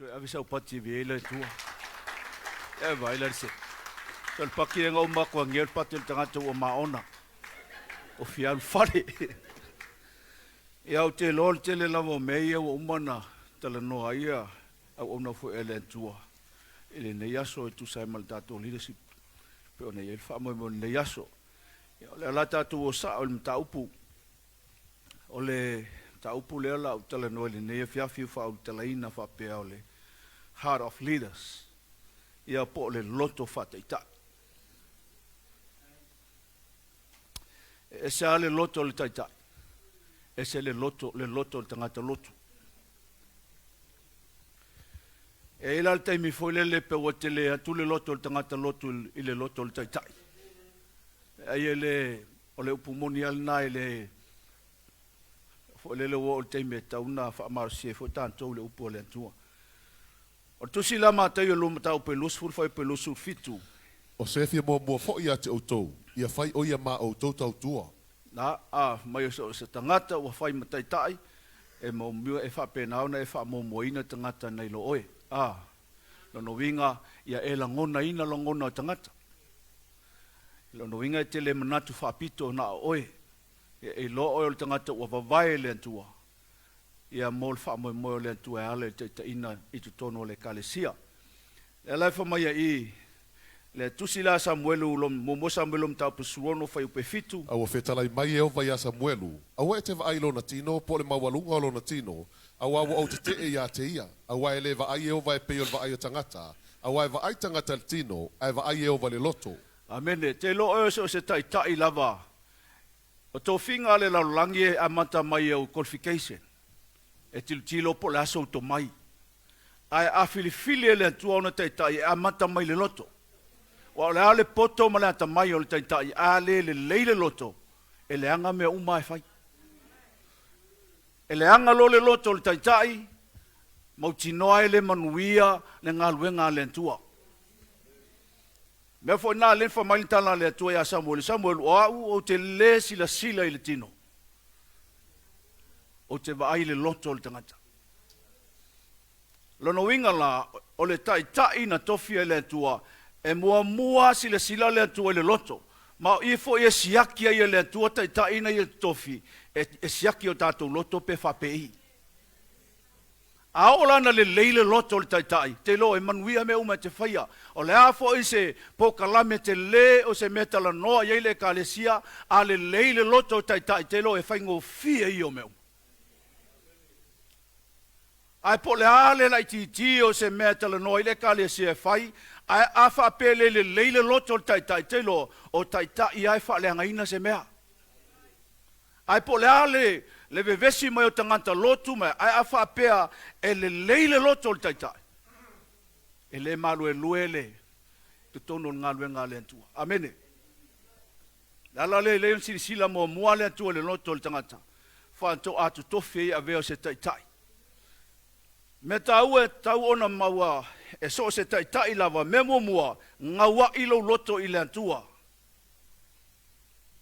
Toe ave sau pati e viei le Atua. E vaai la le se. So le paki e ngau mako angia le pati o le tagata ua maona. O fia alu fale. Ia ou te iloa le tele lava o mea ia ua uma ona talanoa ai ia auauna foi a le Atua i lenei aso e tusa ai ma le tatou leadership pei ona i ai le faamoemoe o lenei aso. Ia, o le a la tatou o sao i le mataupu. O le mataupu lea o le a ou talanoa i lenei afiafi ua faaulutalaina faapea o le Heart of Leaders, ia po o le loto faataitai. E ese lava le loto o le taitai, ese le loto, le loto o le tagata lotu. E i ai la le taimi foi lele pe ua tele atu le loto o le tagata lotu i le loto o le taitai. Ai e le, o le upu moni lava lena e le, foi lele ua oo i le taimi e tatau ona faamalosia ai foi tatou i le upu a le Atua. O le tusi la Mataio lua mataupu e 20 fuaiupu e 27. O se fia muamua foi ia te outou, ia fai o ia ma outou tautua. Na, a mai o so o se tagata ua fai ma taitai, e maumua e faapena ona e faamuamuaina tagata nai lo oe. A, lona uiga, ia e lagonaina lagona o tagata. Lona uiga e te le manatu faapito na o oe. Ia e iloa oe o le tagata ua vavae e le Atua, ia mo le faamoemoe o le Atua e ala i le taitaiina i totonu o le Ekalesia. Lea la e fai mai ai i le tusi la a Samuelu, lo, muamua Samuelu mataupu 16 fuaiupu e 7. A ua fetalai mai Ieova iā Samuelu, Aua e te vaai i lona tino, po o le maualuga o lona tino, auā ua ou teteʻe iā te ia, auā e le vaai Ieova e pei o le vaai o tagata, auā e vaai tagata i le tino, ae vaai Ieova i le loto. Amene. Te iloa oe o so o se taitai lava o tofiga a le lalolagi e amata mai i au qualification, e tilotilo po o le a sou tomai. Ae a filifili e le Atua ona taitai e amata mai le loto. Aua o le a le poto ma le atamai o le taitai, a le lelei le loto, e leaga mea uma e fai. E leaga loa le loto o le Taitai, mautinoa e le manuia le galuega a le Atua. Mea foi na lea na fai mai le tala a le Atua ia Samuele, Samuele, o au ou te le silasila i le tino, ou te vaai i le loto o le tagata. Lona uiga la, o le Taitai na tofia e le Atua, e muamua silasila le Atua i le loto, ma o i foi e siaki ai e le Atua Taitai ina ia totofi, e siaki o tatou loto pe faapei. A oo la ina lelei le loto o le Taitai, te iloa e manuia mea uma e te faia. O le a foi se polokalame tele o se mea e talanoa i ai le Ekalesia, a lelei le loto o le Taitai, te iloa e faigofie ia o mea uma. Ae po o le a le laitiiti o se mea e talanoa ai le Ekalesia e fai, ae a faapea e le lelei le loto o le taitai, te iloa o taitai lava e faaleagaina se mea. Ae po o le a le le vevesi mai o tagata lotu mai, ae a faapea e lelei le loto o le taitai, e le maluelue le totonu o le galuega a le Atua. Amene. Le ala lea e lelei ona silasila muamua le Atua i le loto o le tagata, faatoa totofi ai e avea o se taitai. Mea taua e tatau ona maua e so o se taitai lava, mea muamua, gauaʻi lou loto i le Atua.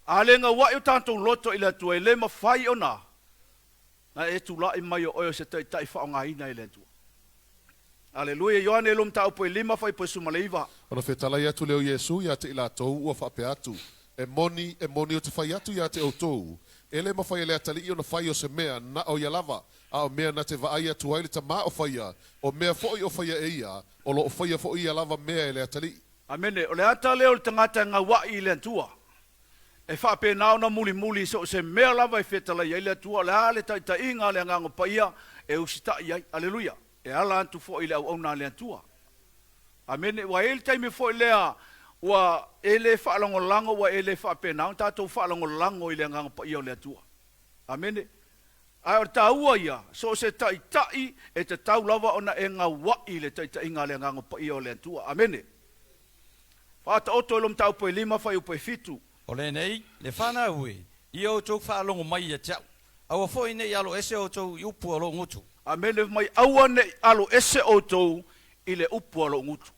A le gauaʻi o tatou loto i le Atua, e le mafai ona na e tulai mai o oe o se taitai faaaogaina e le Atua. Aleluia! Ioane e lua mataupu e lima fuaiupu e 19. Ona fetalai atu lea o Iesu ia te i latou, ua faapea atu, E moni, e moni ou te fai atu ia te outou, e le mafai e le atalii ona fai o se mea na o ia lava, a o mea na te vaai atu ai le Tamā o faia, o mea foi o faia e ia, o lo o faia foi ia lava mea e le atalii. Amene. O le ata lea o le tagata e gauaʻi i le Atua. E faapena ona mulimuli i so o se mea lava e fetalai ai le Atua, o le a le taitaiga a le Agaga Paia e usitai ai. Aleluia! E ala atu foi i le auauna a le Atua. Amene. Ua i ai le taimi foi lea ua e le faalagolago, ua e le faapena ona tatou faalagolago i le Agaga Paia o le Atua. Amene. Ae o le taua ia, so o se taitai e tatau lava ona e gauaʻi i le taitaiga a le Agaga Paia o le Atua. Amene. Faataoto i lo mataupu e lima fuaiupu e fitu. O lenei, le fanau e, ia outou faalogo mai ia te au, aua foi ne i alo ese outou i upu a lou gutu. Amene mai, aua ne i alo ese outou i le upu a lou gutu.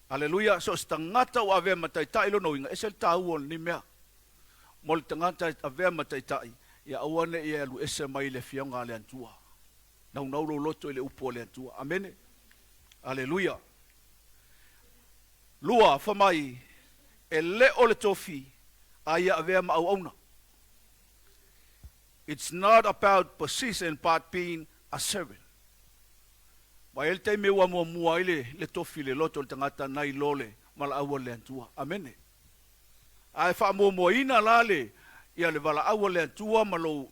Aleluia, so o se tagata ua avea ma taitai lona uiga, ese le taua o lenei mea. Mo le tagata e avea ma taitai, ia aua ne i e alu ese mai i le Afioga a le Atua. Naunau lou loto i le upu a le Atua. Amene. Aleluia. Lua, fa mai, e le o le tofi, a ia avea ma auauna. It's not about position but being a servant. Ua i ai le taimi ua muamua ai le, le tofi i le loto o le tagata nai lo le valaau a le Atua. Amene. A e faamuamuaina la le, ia le valaau a le Atua ma lou,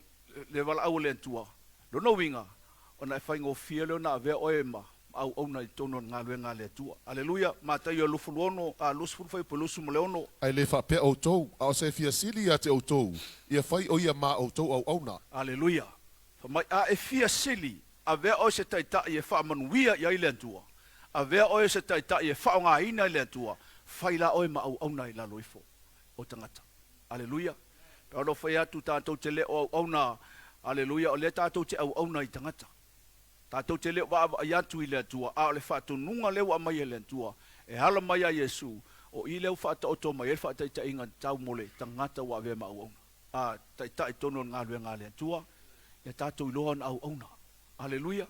le valaau a le Atua, lona uiga, ona e faigofie lea ona avea oe ma auauna i totonu o le galuega a le Atua. Aleluia! Mataio 26, a 20 fuaiupu 26. Ae le faapea outou, a o se fia sili ia te outou, ia fai o ia ma outou auauna. Aleluia! Fai mai, A e fia sili, avea oe se taitai e faamanuia i ai le Atua, avea oe se taitai e faaaogaina e le Atua, fai la oe ma auauna i lalo ifo o tagata. Aleluia! Pei ona ou fai atu, tatou te le o auauna, aleluia, o lea tatou te auauna i tagata. Tatou te le o vaavaai atu i le Atua, a o le faatonuga lea ua aumai e le Atua, e ala mai ia Iesu, o i lea ua faataoto mai ai le faataitaiga tatau mo le tagata ua avea ma auauna. A taitai tonu o le galuega a le Atua, ia tatou iloa ona auauna. Aleluia!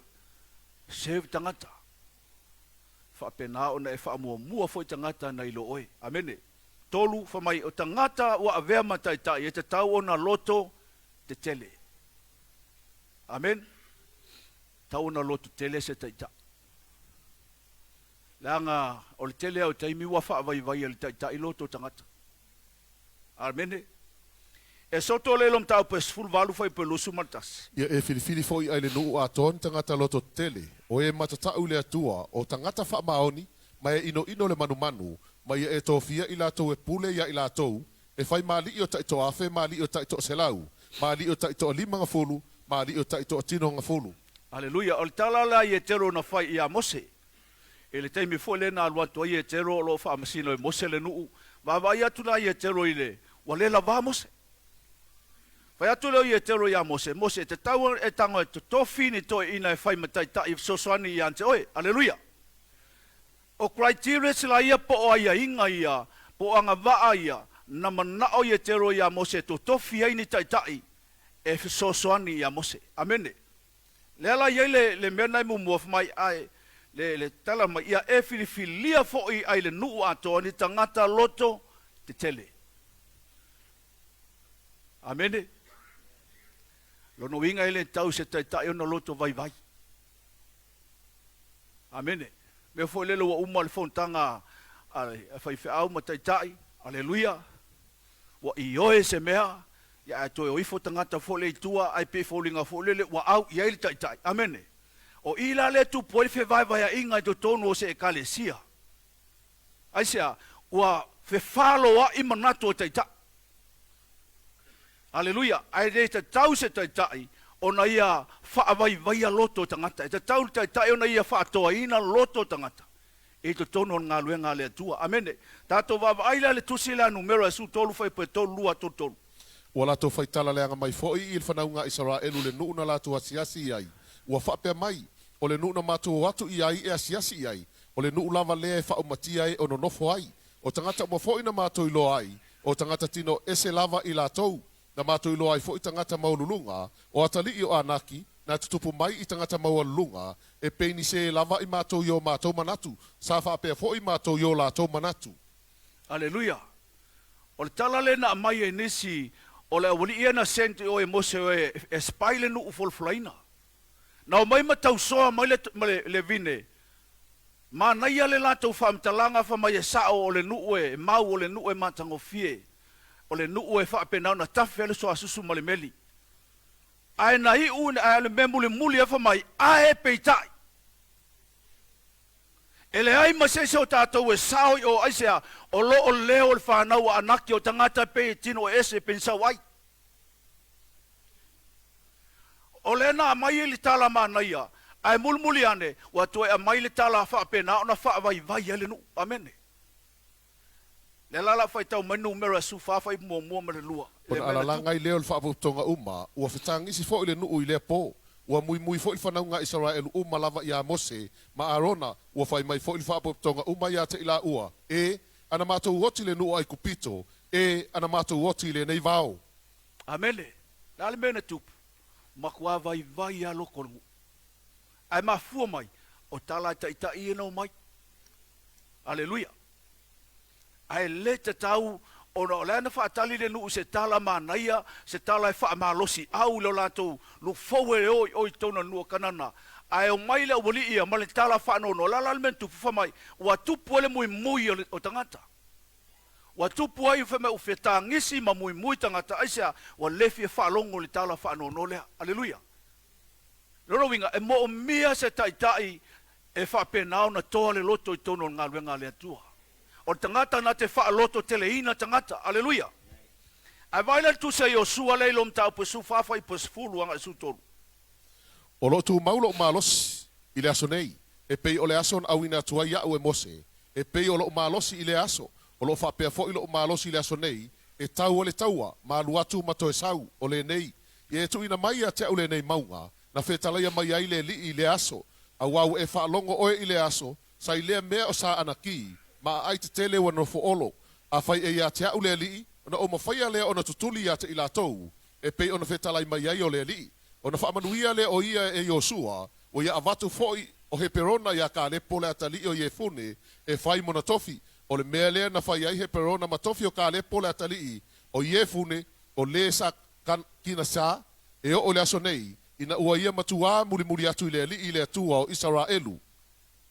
Serve tagata. Faapena ona e faamuamua foi tagata nai lo oe. Amene. Tolu, fai mai, o tagata ua avea ma taitai e tatau ona loto tetele. Amene. Tatau ona loto tele se taitai. Leaga o le tele lava o taimi ua faavaivai e le taitai loto tagata. Amene. E soto le lo mataupu e 18 fuaiupu e 21. Ia e filifili foi ai le nuu atoa ni tagata loto tetele, o e matatau i le Atua, o tagata faamaoni, ma e inoino le manumanu, ma ia e tofia i latou e pule ia i latou, e fai ma alii o taitoafe ma alii o taitoaselau, ma alii o taitoalimagafulu, ma alii o taitoatinogafulu. Aleluia! O le tala la Ietero na fai ia Mose, I le taimi foi lea na alu atu ai Ietero o lo o faamasino e Mose le nuu, vaavaai atu la Ietero i le, ua le lavā Mose. Fai atu lea o Ietero iā Mose, Mose, e tatau e tago e totofi ni toeaiina e fai ma taitai e fesoasoani ia te oe. Aleluia! O criteria la ia po o aiaiga ia, po o agavaa ia, na manao Ietero iā Mose e totofi ai ni taitai e fesoasoani iā Mose. Amene. Lea la i ai le, le mea na e muamua fai mai ae, le, le tala mai, ia e filifilia foi ai le nuu atoa ni tagata loto tetele. Amene. Lona uiga e le tau se taitai ona loto vaivai. Amene. Mea foi lele ua uma le fonotaga a, a faifeau ma taitai. Aleluia. Ua ioe se mea, ia ae toe o ifo tagata foi lea i tua, ae pei foliga foi lele ua au i ai le Taitai. Amene. O i la lea e tupu ai le fevaevaeaiga i totonu o se Ekalesia. Aisea? Ua fefaloai manatu o Taitai. Aleluia! Ae le tatau se Taitai ona ia faavaivaia loto o tagata. E tatau i le Taitai ona ia faatoaina loto o tagata. I totonu o le galuega a le Atua. Amene. Tatou vaavaai la i le tusi lea a numera e 13 fuaiupu e 3 2 3 3. Ua latou faitala leaga mai foi i le fanauga a Isaraelu le nuu na latou asiasi i ai, ua faapea mai, O le nuu na matou o atu i ai e asiasi i ai, o le nuu lava lea e faaumatia e o nonofo ai. O tagata uma foi na matou iloa ai, o tagata tino ese lava i latou. Na matou iloa ai foi tagata maualuluga, o atalii o Anaki, na tutupu mai i tagata maualuluga, e pei ni sē lava i matou i o matou manatu, sa faapea foi matou i o latou manatu. Aleluia! O le tala lea na aumai e nisi o le aualii ia na sent i o e Mose e e spy le nuu folafolaina. Na omai ma tausoa mai le le le vine, manaia le latou faamatalaga fai mai e sao o le nuu e mau o le nuu e matagofie, o le nuu e faapena ona tafe ai le soasusu ma le meli. Ae na iu ae o le mea mulimuli afa mai, ae peitai. E leai ma se isi o tatou e sao i o aisea, o lo o leo o le fanau a Anaki o tagata e pei e tino e ese pei sau ai. O lea na aumai ai le tala manaia, ae mulimuli ane, ua toe aumai le tala faapena ona faavaivai ai le nuu. Amene. Lea la o le a faitau mai numera e 14 fuaiupu muamua ma le lua. Le Ona mea na alalaga tupu. ai lea o le faapotopotoga uma, ua fetagisi foi le nuu i lea po. Ua muimui foi le fanauga a Isaraelu uma lava iā Mose ma Arona, ua fai mai foi le faapotopotoga uma ia te i laua, E, ana matou oti le nuu o Aikupito, e, ana matou oti i lenei vao. Amene. Le a le mea na tupu? Matua vaivai lava loko o le nuu. Ae mafua mai, o tala a taitai ia na omai. Aleluia. Ae le tatau ona o la na faatali le nuu i se tala manaia, se tala e faamalosiau i lo latou lufou e o i o i totonu o le nuu o Kanana. Ae omai le aualii ia ma le tala faanoanoa. O le a la le mea na tupu? Fai mai, ua tupu ai le muimui o tagata. Ua tupu ai, fai mai, ua fia tagisi ma muimui tagata. Aisea? Ua le fia faalogo i le tala faanoanoa lea. Aleluia. Lona uiga, e moomia se taitai e faapena ona toa le loto i totonu o le galuega a le Atua. O le tagata na te faalototeleina tagata. Aleluia! Ae vaai la i le tusi a Iosua lea i lo mataupu e 14 fuaiupu e 10 agai i le 13. O lo o tumau lou malosi i le aso nei, e pei o le aso na auina atu ai iaʻu e Mose, e pei o lou malosi i lea aso, o lo o faapea foi lou malosi i le aso nei, e tau ai le taua, ma alu atu ma toe sau, o lenei, ia e tuuina mai ia te au lenei mauga, na fetalaia mai ai le Alii i lea aso, auā ua e faalogo oe i lea aso, sa i lea mea o sa Anaki, ma aai tetele ua nofo olo. Afai e ia te a'u le Alii, ona ou mafaia lea ona tutuli ia te i latou, e pei ona fetalai mai ai o le Alii. Ona faamanuia lea o ia e Iosua, ua ia avatu foi o Heperona iā Kalepo le atalii o Iefune e fai mona tofi. O le mea lea na fai ai Heperona ma tofi o Kalepo le atalii o Iefune, o le sa Kinasa, e oo i le aso nei, ina ua ia matuā mulimuli atu i le Alii le Atua o Isaraelu.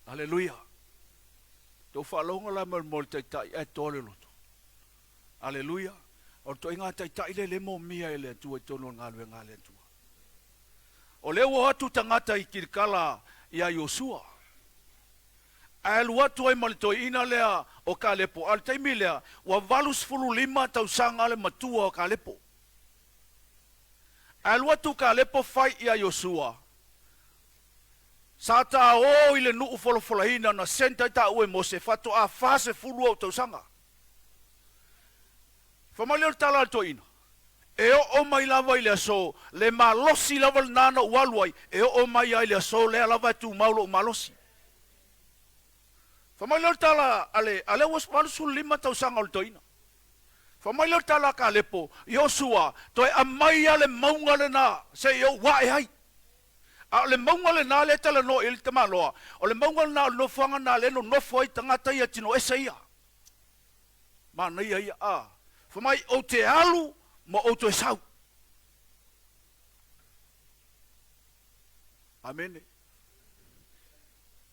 Aleluia! Tou faalogo la mai mo le Taitai ae toa le loto. Aleluia! O le toaiga Taitai lea le moomia e le Atua i totonu o le galuega a le Atua. O lea ua o atu tagata i Kilikala iā Iosua. Ae alu atu ai ma le toeaina lea o Kalepo, a o le taimi lea, ua 85 tausaga le matua o Kalepo. Ae alu atu Kalepo fai iā Iosua, Sa ta o i le nuu folafolaina na sent ai taua e Mose faatoa 40 ou tausaga. Fai mai lea o le tala a le toeaina, E oo mai lava i le aso, le malosi lava lena na ou alu ai, e oo mai lava i le aso lea lava e tumau lou malosi. Fai mai lea o le tala a le, a lea ua 85 tausaga o le toeaina. Fai mai lea o le tala a Kalepo, Iosua, toe aumai lava le mauga lena se i ou ae ai. A o le mauga lena lea e talanoa i ai le tamaloa, o le mauga lena o le nofoaga lena lea e nonofo ai tagata ia tino ese ia. Manaia ia, a. Fai mai, Ou te alu ma ou toe sau. Amene.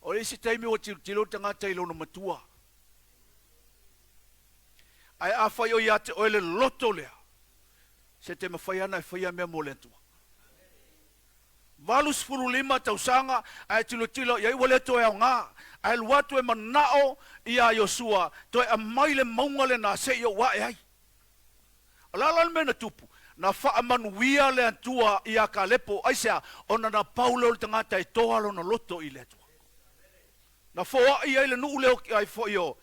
O le isi taimi ua tilotilo le tagata i lona matua. Ae afai o ia te oe le loto lea, se te mafai ana e faia mea mo le Atua. 85 tausaga ae tilotilo i ai ua le toe aoga, ae alu atu e manao iā Iosua toe aumai le mauga lena se i ou ae ai. O le a la le mea na tupu? Na faamanuia le Atua iā Kalepo, aisea? Ona na pau lea o le tagata e toa lona loto i le Atua. Na foai ai le nuu lea ai foi o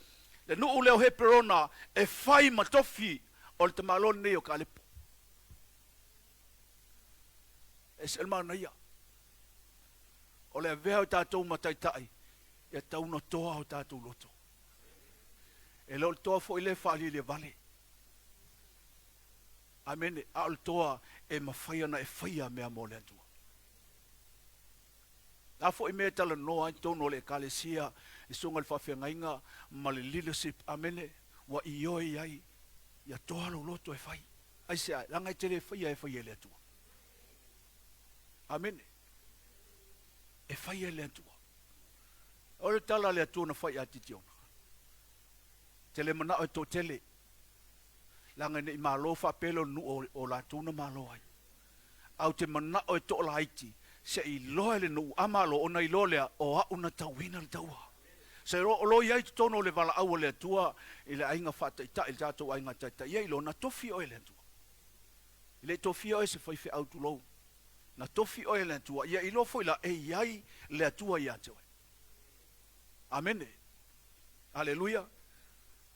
le nuu lea o Heperona e fai ma tofi o le tamaloa lenei o Kalepo. E ese le manaia o le avea o tatou ma taitai ia tatau ona toa o tatou loto. E le o le toa foi lea e faalialia vale. Amene. A o le toa e mafai ona e faia mea mo le Atua. Le a foi mea e talanoa ai totonu o le Ekalesia, le susuga i le faafeagaiga ma le leadership, amene, ua ioe i ai, ia toa lou loto e fai. Aisea? Leaga e te le faia, e faia e le Atua. Amene. E faia e le Atua. O le tala a le Atua na fai ia Titiona. Te le manao e toatele, leaga ne i malo faapea lea o le nuu o latou na malo ai. Ae ou te manao e toalaiti se i iloa e le nuu a malo ona iloa lea o a'u na tauina le taua. Se o lo i ai i totonu o le valaau a le Atua i le aiga faataitai, le tatou aiga taitai, ia iloa na tofi oe e le Atua. E le i tofia oe e se faifeau tulou. Na tofi oe e le Atua, ia iloa foi la e i ai le Atua ia te oe. Amene. Aleluia.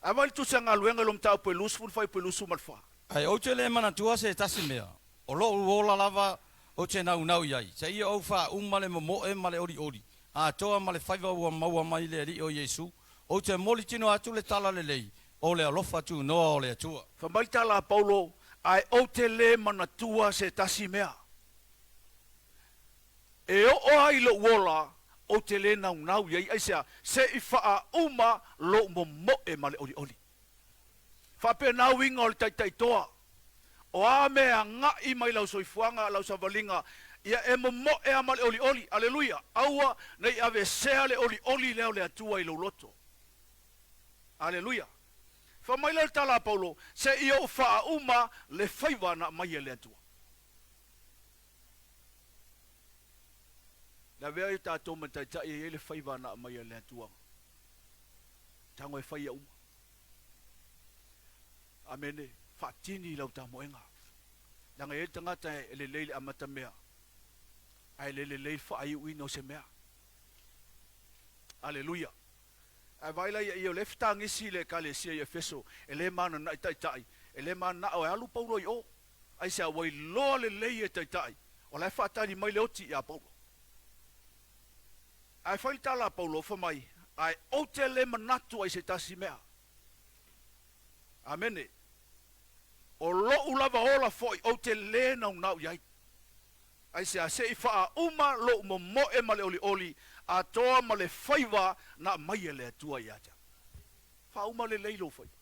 Ae vaai le tusi a galuega i lo mataupu e 20 fuaiupu e 24. Ae ou te le manatua se tasi mea, o loʻu ola lava ou te naunau i ai, seia ou faauma le momoe ma le olioli, atoa ma le faiva ua maua mai i le Alii o Iesu, ou te moli tino atu le tala lelei o le alofa tunoa o le Atua. Fai mai le tala a Paulo, Ae ou te le manatua se tasi mea. E oo ai lou ola, ou te lē naunau i ai, aisea? Se i faauma lou momoe ma le olioli. Faapena uiga o le taitaitoa. O a mea e agai mai lau soifuaga, lau savaliga, ia e momoe a ma le olioli. Aleluia! Aua ne i avesea le olioli lea o le Atua i lou loto. Aleluia! Fai mai lea o le tala a Paulo, Se i ou faauma le faiva na aumai e le Atua. Le avea ai o tatou ma taitai e i ai le faiva na aumai e le Atua. Tago e fai ia uma. Amene. Faatini i lau tamoega. Leaga e i ai le tagata e lelei i le amata mea, ae le lelei le faaiuina o se mea. Aleluia. Ae vaai la ia ia, o lea e fetagisi le Ekalesia i Efeso, e le manana'i taitai, e le manana'o e alu Paulo i o. Aisea, ua iloa lelei e taitai, o la e faatali mai le oti ia Paulo. Ae fai le tala a Paulo, fai mai, Ae ou te le manatu ai se tasi mea. Amene. O loʻu lava ola foi ou te lē naunau i ai. Aisea, se i faauma loʻu momoe ma le olioli atoa ma le faiva na aumai e le Atua ia te au. Faauma lelei lou faiva.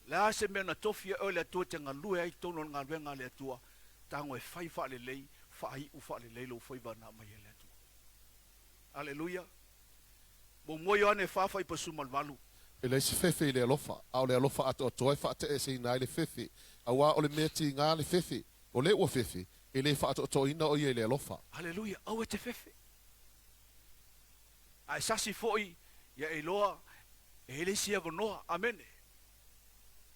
Le a se mea na tofi ai oe le Atua e te galue ai i totonu o le galuega a le Atua, tago e fai faalelei, faaiu faalelei lou faiva na aumai e le Atua. Aleluia! Muamua Ioane 4:18. E leai se fefe i le alofa, a o le alofa atoatoa e faateʻeseina ai le fefe, auā o le mea tigā le fefe, o le ua fefe, e le faaatoatoaina o ia i le alofa. Aleluia! Aua e te fefe. Ae sasi foi ia e iloa e i ai le isi avanoa. Amene.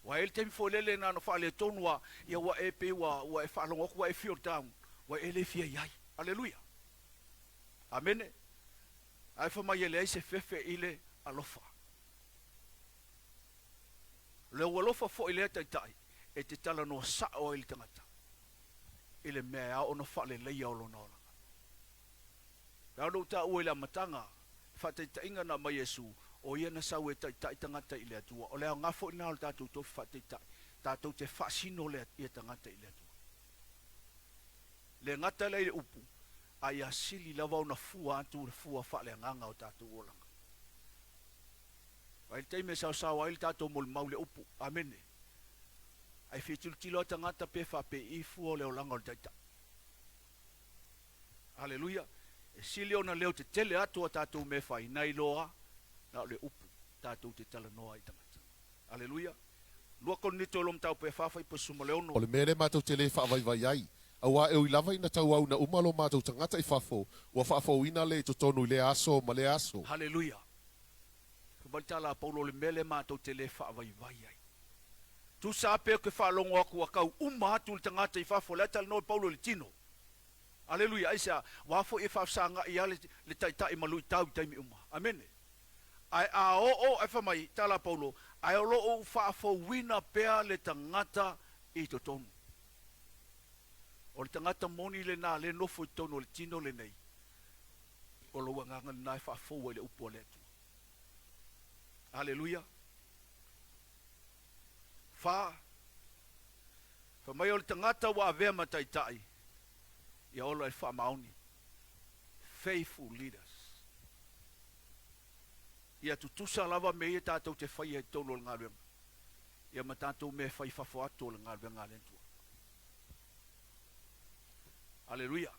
Ua i ai le taimi foi lele na ona faaletonu a, ia ua e pei ua, ua e faalogo atu ua e feel down, ua e le fia i ai. Aleluia. Amene. Ae fai mai e leai se fefe i le alofa. O le alofa foi lea taitai e te talanoa sao ai le tagata i le mea e ao ona faaleleia o lona olaga. E ao ona ou taua i le amataga, le faataitaiga na aumai e Iesu, o Ia na sau e taitai tagata i le Atua. O le aoga foi lena o le tatou tofi faataitai, tatou te faasino le ia tagata i le Atua. Le gata lea i le upu, a ia sili lava ona fua atu le fua faaleagaga o tatou olaga. Vaai le taimi e saosao ai le tatou molimau i le upu, Amene. Ae fia tilotilo lava tagata pe faapei fua o le olaga o le taitai. Aleluia! E sili ona leo tetele atu a tatou mea e fai, nai loa na o le upu tatou te talanoa ai i tagata. Aleluia! Lua Korinito e lua mataupu e 4:16. O le mea lea matou te lē faavaivai ai, auā e ui lava ina tauauna uma lo matou tagata i fafo, ua faafouina lea i totonu i lea aso ma lea aso. Haleluia! Fai mai le tala a Paulo, o le mea lea matou te lē faavaivai ai. Tusa a pe ou te faalogo atu ua tau uma atu le tagata i fafo, o lea e talanoa e Paulo i le tino. Aleluia! Aisea? Ua foi e faafesagai lava le taitai ma luitau i taimi uma. Amene. Ae a oo, ae fai mai, tala a Paulo, ae o lo o ou faafouina pea le tagata i totonu. O le tagata moni lena lea e nofo i totonu o le tino lenei, o lou agaga lena e faafou ai le upu a le Atua. Aleluia! Fa. Fai mai o le tagata ua avea ma taitai, ia ola i le faamaoni. Faithful leaders. Ia tutusa lava mea ia tatou te faia i totonu o le galuega, ia ma tatou mea e fai i fafo atu o le galuega a le Atua. Aleluia.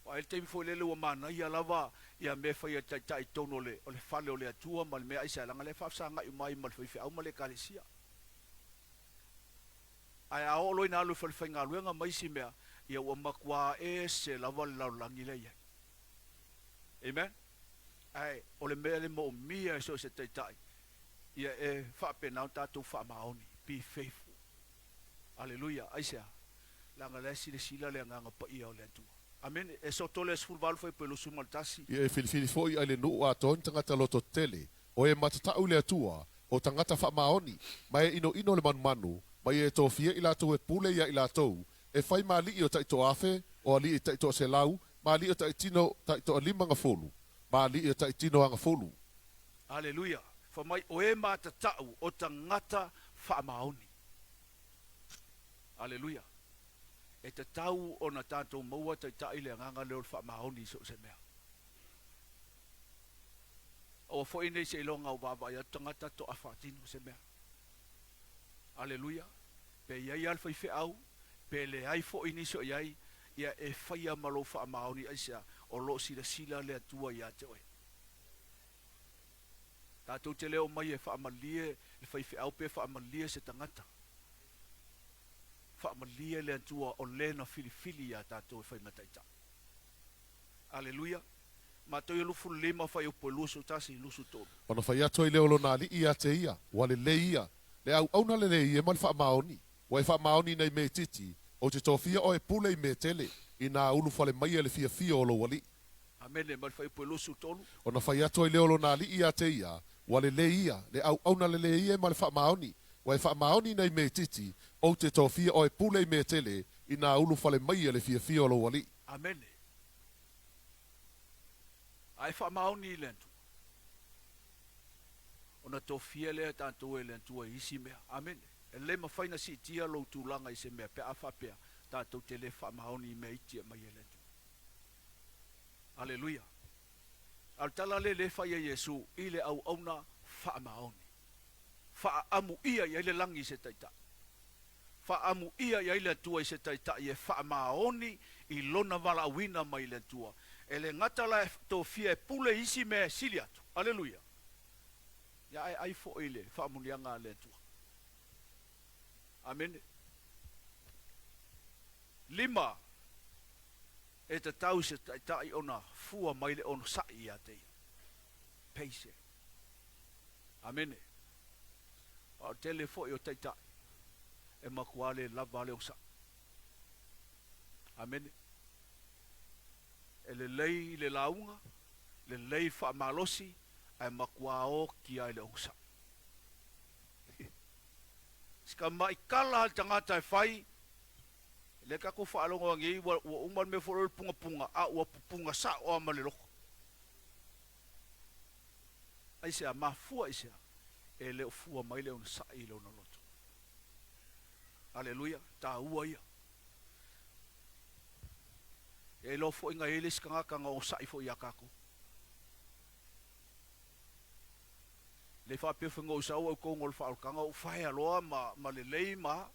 Ua ai le taimi foi lele ua manaia lava ia mea e faia e le taitai i totonu o le, o le fale o le Atua ma le mea aisa, leaga lea e faafesagai uma ai ma le faifeau ma le ekalesia. Ae a oo loa ina alu i falefaigaluega ma isi mea, ia ua matua ese lava le lalolagi lea e i ai. Amen? Ae o le mea le moomia e so o se taitai, ia e faapena ona tatou faamaoni, be faithful. Aleluia! Aisea? Leaga la e silasila le Agaga Paia o le Atua. Amene. Esoto le 18 fuaiupu 21. Ia e filifili foi ai le nuu atoa ni tagata loto tetele, o e matatau i le Atua, o tagata faamaoni, ma e inoino le manumanu, ma ia e tofia i latou e pule ia i latou, e fai ma alii o taitoafe, o alii taitoaselau, ma alii o taitino taitoalimagafulu, ma alii o taitinoagafulu. Aleluia! Fai mai, o e matatau, o tagata faamaoni. Aleluia! E tatau ona tatou maua taitai le agaga lea o le faamaoni i so o se mea. Aua foi nei seiloga ua vaavaai atu tagata toa faatino se mea. Aleluia! Pe i ai lava le faifeau, pe leai foi nisi o i ai, ia e faia ma lou faamaoni aisea, o lo o silasila le Atua ia te oe. Tatou te le omai e faamalie le faifeau pe faamalie se tagata. Faamalie le Atua o le na filifili iā tatou e fai ma taitai. Aleluia! Matauia 25 fuaiupu e 21, 23. Ona fai atu ai lea o lona alii ia te ia, Ua lelei ia, le auauna lelei e ma le faamaoni. Ua e faamaoni i nai mea itiiti, ou te tofia oe e pule i mea tele, inā ulufale maia le fiafia o lou alii. Amene, ma le fuaiupu e 23. Ona fai atu ai lea o lona alii ia te ia, Ua lelei ia, le auauna lelei e ma le faamaoni. Ua e faamaoni i nai mea itiiti, ou te tofia oe e pule i mea tele, inā ulufale maia le fiafia o lou alii. Amene. A e faamaoni i le Atua, ona tofia lea tatou e le Atua i isi mea. Amene. E le mafai ona siitia lou tulaga i se mea pe a faapea tatou te le faamaoni i mea iti e aumai e le Atua. Aleluia. A o le tala lea lea e fai e Iesu i le auauna faamaoni. Faaamuia i ai le lagi i se taitai. Faaamuia i ai le Atua i se taitai e faamaoni i lona valaauina mai i le Atua. E le gata la e tofia e pule i isi mea e sili atu. Aleluia! Ia ae ai foi le faamuniaga a le Atua. Amene. 5, E tatau i se taitai ona fua mai le onosai ia te ia. Pace. Amene. A o le tele foi o taitai e matua le lava le onosai. Amene. E lelei i le lauga, lelei le faamalosi, ae matua oti lava i le onosai. Si tamai tala a le tagata e fai, lea tatou faalogo ai nei ua uma le mea foi lea o le pungapunga, a ua pupunga sao lava ma le loto. Aisea? Mafua aisea? E le o fua mai le onosai i lona loto. Aleluia, taua ia. E iloa foi na i ai le isi tagata na onosai foi ia tatou. Le faapea foi na ou sau au tonu o le faaolataga ou faea loa ma, ma lelei ma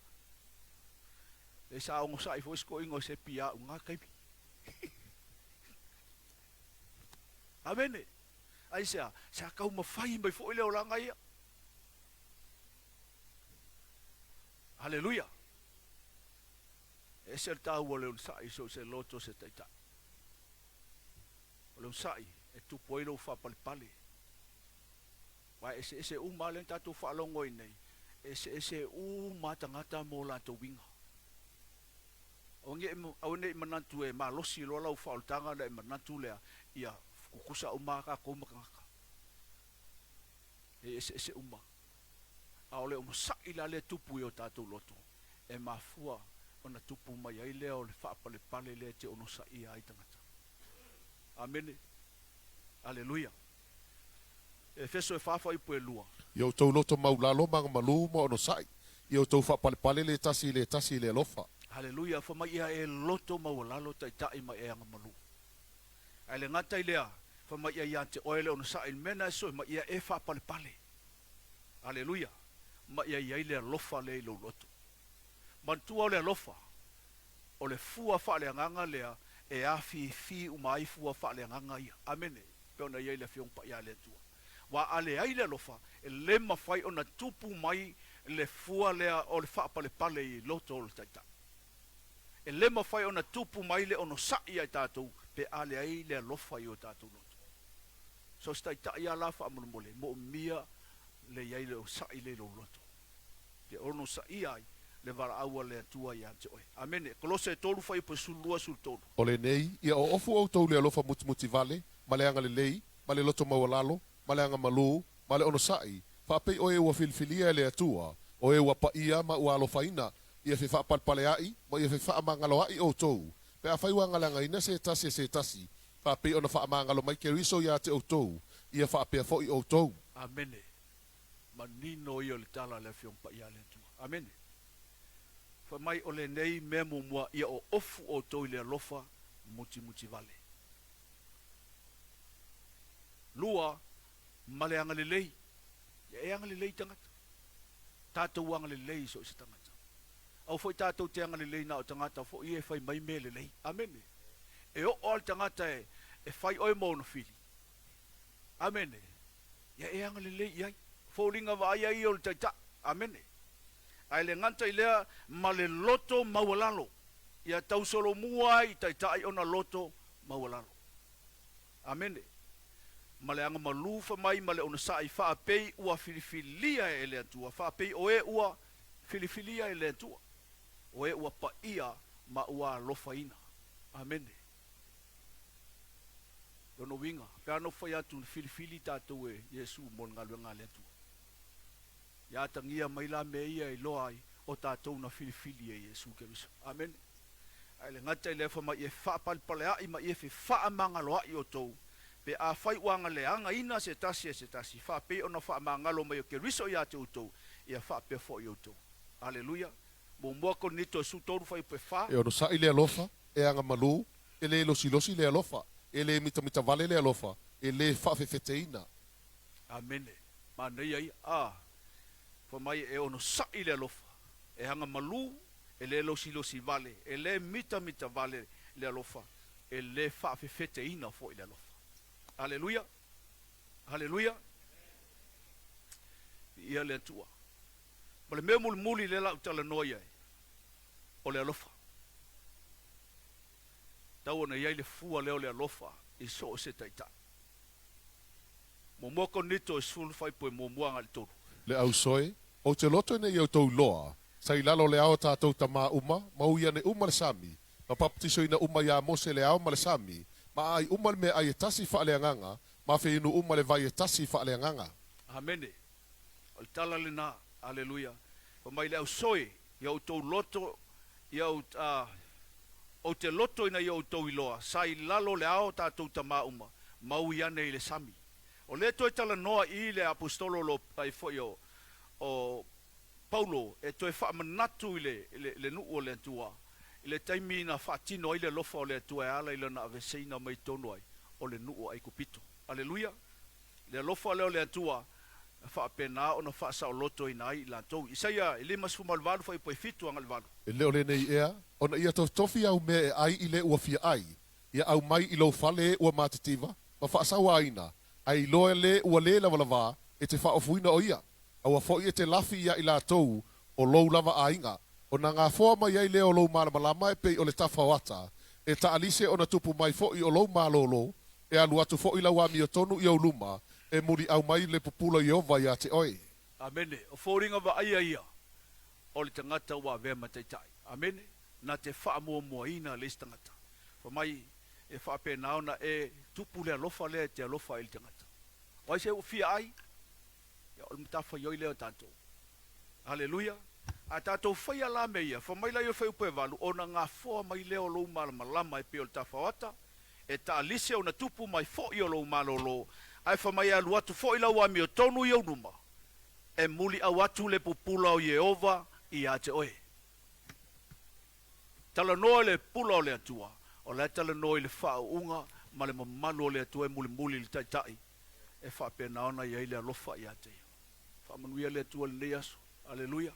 le sa onosai foi si toeaina o se pia au na taimi. Amene. Aisea? Sa taumafai mai foi le olaga ia. Aleluia. E ese le taua o le onosai i so o se loto o se taitai. O le onosai e tupu ai lou faapalepale. Aua e eseese uma lava lea na tatou faalogo ai nei, e eseese uma lava tagata ma o latou uiga. Aua ne i manatu e malosi loa lau faaolataga ona e manatu lea ia tutusa uma lava tatou ma tagata. E eseese uma. A o le onosai la lea e tupu i o tatou loto, e mafua ona tupu mai ai lea o le faapalepale lea e te onosaia ai tagata. Amene. Aleluia. Efeso e fa fuaiupu e lua. I outou loto maulalo ma agamalu ma onosai, ia outou faapalepale le tasi i le tasi i le alofa. Haleluia, fa mai ia e loto maualalo taitai ma e agamalu. Ae le gata i lea, fa mai ia ia te oe le onosai i le mea na e soe mai ia e faapalepale. Haleluia, ma ia i ai le alofa lea i lou loto. Manatua o le alofa, o le fua faaleagaga lea e afifi uma ai fua faaleagaga ia. Amene. Pei ona i ai le Afioga Paia a le Atua. Aua a leai le alofa, e le mafai ona tupu mai le fua lea o le faapalepale i loto o le Taitai. E le mafai ona tupu mai le onosai ia i tatou pe a leai le alofa i o tatou loto. So o se Taitai lava la faamolemole, moomia le i ai le onosai lea i lou loto. Te onosaia ai le valaau a le Atua ia te oe. Amene. Kolose e 3 fuaiupu e 12, 13. O lenei, ia oofu outou le alofa mutimuti vale, ma le agalelei, ma le loto maualalo, ma le agamalū, ma le onosai, faapei o e ua filifilia e le Atua, o e ua paia ma ua alofaina, ia fefaapalepaleaʻi ma ia fefaamagaloaʻi outou, pe afai ua agaleagaina se tasi e se tasi, faapei ona faamagalo mai Keriso ia te outou, ia faapea foʻi outou. Amene. Manino ia o le tala a le Afioga Paia a le Atua. Amene. Fai mai o lenei mea muamua ia oofu outou i le alofa mutimutivale. Lua, ma le agalelei. Ia e agalelei i tagata. Tatou agalelei i so o se tagata. Aua foi tatou te agalelei na o tagata foi ia e fai mai mea lelei. Amene. E oo lava le tagata e fai oe ma ona fili. Amene. Ia e agalelei i ai. Foliga vaaia ia o le Taitai. Amene. Ae le gata i lea, ma le loto maualalo. Ia tausolomua ai i Taitai ona loto maualalo. Amene. Ma le agamalu famai ma le onosai faapei ua filifilia e le Atua, faapei o e ua filifilia e le Atua, o e ua paia ma ua alofaina. Amene. Lona uiga, pe a na fai atu na filifili tatou e Iesu mo le galuega a le Atua. Ia atagia mai la mea ia e iloa ai o tatou na filifili e Iesu Keriso. Amene. Ae le gata i lea fai mai e faapalepaleaʻi ma ia fefaamagaloaʻi outou, pe afai ua agaleagaina se tasi e se tasi, faapei ona faamagalo mai o Keriso ia te outou, ia faapea foi outou. Aleluia. Muamua Korinito e 13 fuaiupu e fa. E onosai le alofa, e agamalu, e lē losilosi le alofa, e lē mitamitavale le alofa, e lē faafefeteina. Amene. Manaia ia. A. Fai mai e onosai le alofa, e agamalu, e lē losilosi vale, e lē mitamitavale le alofa, e lē faafefeteina foi le alofa. Aleluia! Aleluia! Viia le Atua. Ma le mea mulimuli lea la ou talanoa i ai, o le alofa. Tau ona i ai le fua lea o le alofa i so o se taitai. Muamua Korinito e 10 fuaiupu e muamua agai i le tolu. Le ausoe, ou te loto ina ia outou iloa, sa i lalo o le ao tatou tamā uma, ma ui ane uma le sami, ma papatisoina uma iā Mose le ao ma le sami, ma aai uma le meaai e tasi faaleagaga, ma feinu uma le vai e tasi faaleagaga. Amene. O le tala lena. Aleluia. Fai mai le ausoe, ia outou loto, ia ou te loto ina ia outou iloa, sa i lalo o le ao tatou tamā uma, ma ui ane i le sami. O lea toe talanoa i le aposetolo lo ai foi o o Paulo e toe faamanatu i le le nuu o le Atua i le taimi na faatino ai le alofa o le Atua e ala i lana aveseina mai tonu ai o le nuu o Aikupito. Aleluia! Le alofa lea o le Atua na faapena ona faasaolotoina ai i latou. Isaia e 58 fuaiupu e 7 agai i le 8. E le o lenei ea, ona ia tofitofi au mea e ai i le ua fia ai, ia aumai i lou fale ua matitiva ma faasauaina, ae iloa le ua lē lavalava e te faaofuina o ia. Aua foi e te lafi iā i latou o lou lava aiga, ona gafoa mai ai lea o lou malamalama e pei o le tafa o ata, e taalise ona tupu mai foi o lou malōlō, e alu atu foi lau amiotonu i ou luma, e muliau mai le pupula o Ieova iā te oe. Amene. O foliga vaaia ia o le tagata ua avea ma taitai. Amene. Na te faamuamuaina le isi tagata. Fai mai, e faapena ona e tupu le alofa lea e te alofa ai i le tagata. O ai se ua fia ai? Ia, o le matafaioi lea o tatou. Aleluia! A tatou faia la mea ia, fai mai la ia o le fuaiupu e valu, ona gafoa mai lea o lou malamalama e pei o le tafaoata, e taalise ona tupu mai foi o lou malōlō, ae fai mai e alu atu foi lau amiotonu i ou luma, e muliau atu le pupula o Ieova ia te oe. Talanoa i le pula o le Atua, o la e talanoa i le faauuga ma le mamalu o le Atua e mulimuli i le Taitai e faapena ona i ai le alofa ia te ia. Faamanuia le Atua i lenei aso. Aleluia.